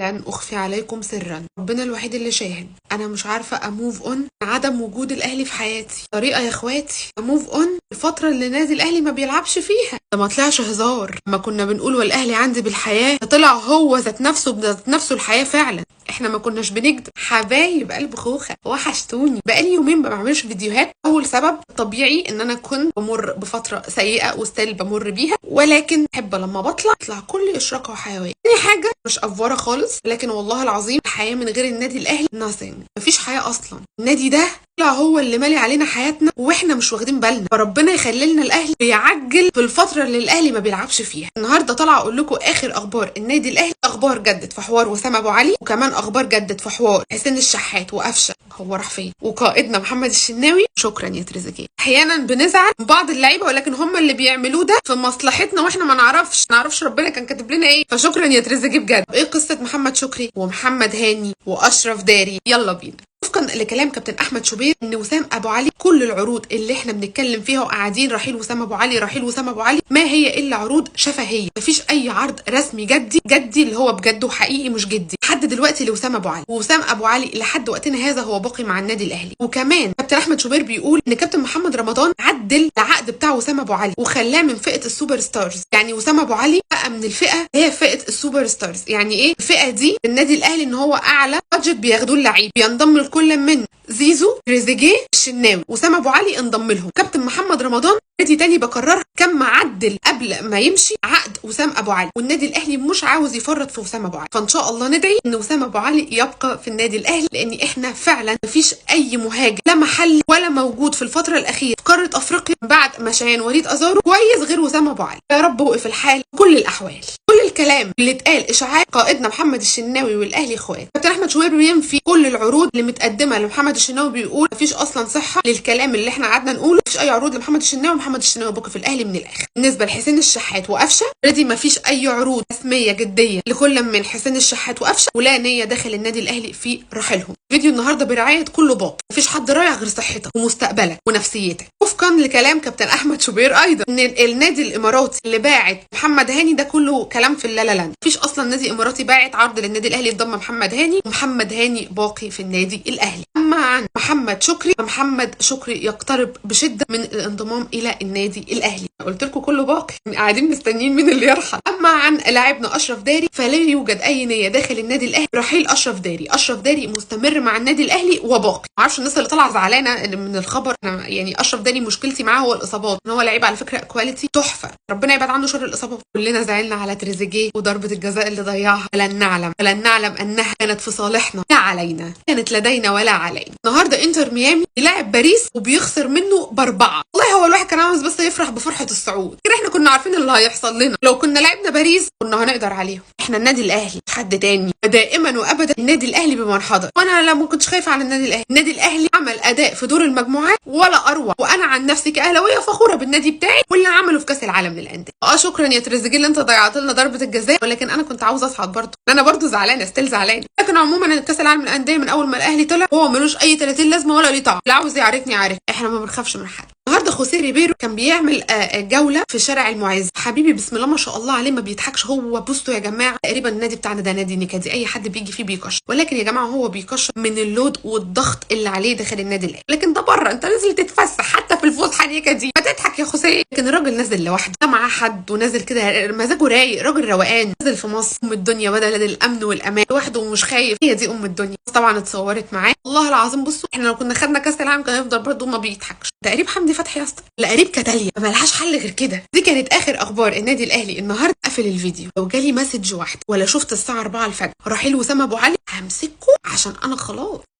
لن أخفي عليكم سرا، ربنا الوحيد اللي شاهد. أنا مش عارفة أ move on عدم وجود الأهلي في حياتي. طريقة يا إخواتي أ move on الفترة اللي نادي الأهلي ما بيلعبش فيها. ده ما طلعش هزار، ما كنا بنقول والأهلي عندي بالحياة، طلع هو ذات نفسه بذات نفسه الحياة فعلا. احنا ما كناش بنكدب. حبايب قلب خوخة وحشتوني، بقالي يومين ما بعملش فيديوهات. اول سبب طبيعي ان انا كنت بمر بفترة سيئه و still بمر بيها، ولكن بحب لما بطلع اطلع كل اشراقه وحيوية. تاني حاجة مش افوره خالص، لكن والله العظيم الحياة من غير النادي الاهلي nothing، مفيش حياة اصلا. النادي ده طلع هو اللي مالي علينا حياتنا واحنا مش واخدين بالنا، فربنا يخلي لنا الاهلي ويعجل في الفترة اللي الاهلي ما بيلعبش فيها. النهارده طالعه اقول لكم اخر اخبار النادي الاهلي. اخبار جدت في حوار وسام ابو علي، وكمان اخبار جدت في حوار حسين الشحات وقفشه هو راح فين، وقائدنا محمد الشناوي. شكرا يا تريزيجيه. احيانا بنزعل من بعض اللعيبة، ولكن هم اللي بيعملوه ده في مصلحتنا واحنا ما نعرفش ربنا كان كاتب لنا ايه. فشكرا يا تريزيجيه بجد. ايه قصة محمد شكري ومحمد هاني واشرف داري؟ يلا بينا. وفقا لكلام كابتن احمد شوبير ان وسام ابو علي كل العروض اللي احنا بنتكلم فيها وقاعدين رحيل وسام ابو علي رحيل وسام ابو علي ما هي الا عروض شفهيه، مفيش اي عرض رسمي جدي جدي اللي هو بجد وحقيقي مش جدي لحد دلوقتي لوسام ابو علي. ووسام ابو علي لحد وقتنا هذا هو باقي مع النادي الاهلي. وكمان كابتن احمد شوبير بيقول ان كابتن محمد رمضان عدل العقد بتاع وسام ابو علي وخلاه من فئة ال super stars. يعني وسام ابو علي بقى من الفئة هي فئة ال super stars. يعني ايه الفئة دي؟ النادي الاهلي ان هو اعلى budget بياخدوه اللعيب، بينضم لكل من زيزو، تريزيجيه، الشناوي. وسام ابو علي انضم لهم. كابتن محمد رمضان دي تاني بكررها كان معدل قبل ما يمشي عقد وسام ابو علي، والنادي الاهلي مش عاوز يفرط في وسام ابو علي. فان شاء الله ندعي ان وسام ابو علي يبقى في النادي الاهلي، لان احنا فعلا مفيش اي مهاجم لا محلي ولا موجود في الفترة الاخيرة في قارة افريقيا بعد مشيان وليد ازارو كويس غير وسام ابو علي. يا رب وقف الحال كل الاحوال. كل الكلام اللي اتقال اشاعات. قائدنا محمد الشناوي والاهلي اخوات. كابتن احمد شوبير بينفي كل العروض اللي متقدمة لمحمد الشناوي، بيقول مفيش اصلا صحة للكلام اللي احنا قعدنا نقوله، مفيش اي عروض لمحمد الشناوي. محمد الشناوي بقى في الاهلي من الاخر. بالنسبة لحسين الشحات وقفشه already مفيش اي عروض رسمية جدية لكل من حسين الشحات وقفشه، ولا نيه داخل النادي الاهلي في رحيلهم. فيديو النهارده برعاية كله باطل، مفيش حد رايح غير صحتك ومستقبلك ونفسيتك. وفقا لكلام كابتن احمد شوبير ايضا ان النادي الاماراتي اللي باعت محمد هاني ده كله كلام في اللا لا لاند، مفيش اصلا نادي اماراتي باعت عرض للنادي الاهلي يضم محمد هاني، ومحمد هاني باقي في النادي الاهلي. اما عن محمد شكري، فمحمد شكري يقترب بشده من الانضمام الى النادي الاهلي. قلت لكم كله باقي، قاعدين مستنيين مين اللي يرحل. اما عن لاعبنا اشرف داري فلا يوجد اي نيه داخل النادي الاهلي رحيل اشرف داري. اشرف داري مستمر مع النادي الاهلي وباقي. ما اعرفش الناس اللي طالعه زعلانة من الخبر. أنا يعني اشرف داري مشكلتي معاه هو الاصابات، ان هو لعيب على فكرة quality تحفة، ربنا يبعد عنه شر الاصابات. كلنا زعلنا على تريزيجيه وضربه الجزاء اللي ضيعها، لن نعلم انها كانت في صالحنا لا علينا، كانت لدينا ولا علينا. النهارده انتر ميامي يلاعب باريس وبيخسر منه ب4. والله هو الواحد كان عاوز بس يفرح بفرحة الصعود كده، احنا كنا عارفين اللي هيحصل لنا. لو كنا لعبنا باريس كنا هنقدر عليهم. احنا النادي الاهلي حد تاني، دائما وابدا النادي الاهلي بمن حضر. وانا لا ما كنتش خايفة على النادي الاهلي. النادي الاهلي عمل اداء في دور المجموعات ولا اروع، وانا عن نفسي كاهلاويه فخورة بالنادي بتاعي واللي عمله في كاس العالم للاندية. شكرا يا تريزيجيه اللي انت ضيعت لنا ضربه الجزاء، ولكن انا كنت عاوزه اصعد برضه، انا برضه زعلانة still زعلانة. لكن عموما كاس العالم للاندية من اول ما الاهلي طلع هو ملوش اي 30 لازمه ولا ليه طعم. اللي عاوز يعرفني عارف، احنا ما بنخافش من حد. النهارده خوسيه ريبيرو كان بيعمل جولة في شارع المعز. حبيبي بسم الله ما شاء الله عليه ما بيضحكش هو. بصوا يا جماعة تقريبا النادي بتاعنا ده نادي نكدي، اي حد بيجي فيه بيكشر، ولكن يا جماعة هو بيكشر من ال load والضغط اللي عليه داخل النادي الاهلي. لكن ده بره انت نازل تتفسح حتى في الفسحة دي ما تضحك يا خوسيه. لكن الراجل نازل لوحده لا معاه حد، ونازل كده مزاجه رايق، راجل روقان، نازل في مصر ام الدنيا بدل الامن والامان لوحده ومش خايف. هي دي ام الدنيا. طبعا اتصورت معاه. والله العظيم بصوا احنا لو كنا خدنا كاس العالم كان هيفضل برضه ما بيضحكش. تقريب حمدي فتحي يا اسطى، لا قريب كتاليا، ما لهاش حل غير كده. دي كانت اخر اخبار النادي الاهلي النهارده. قفل الفيديو. لو جالي message واحد ولا شفت الساعة 4 الفجر رحيل وسام ابو علي همسكه، عشان انا خلاص.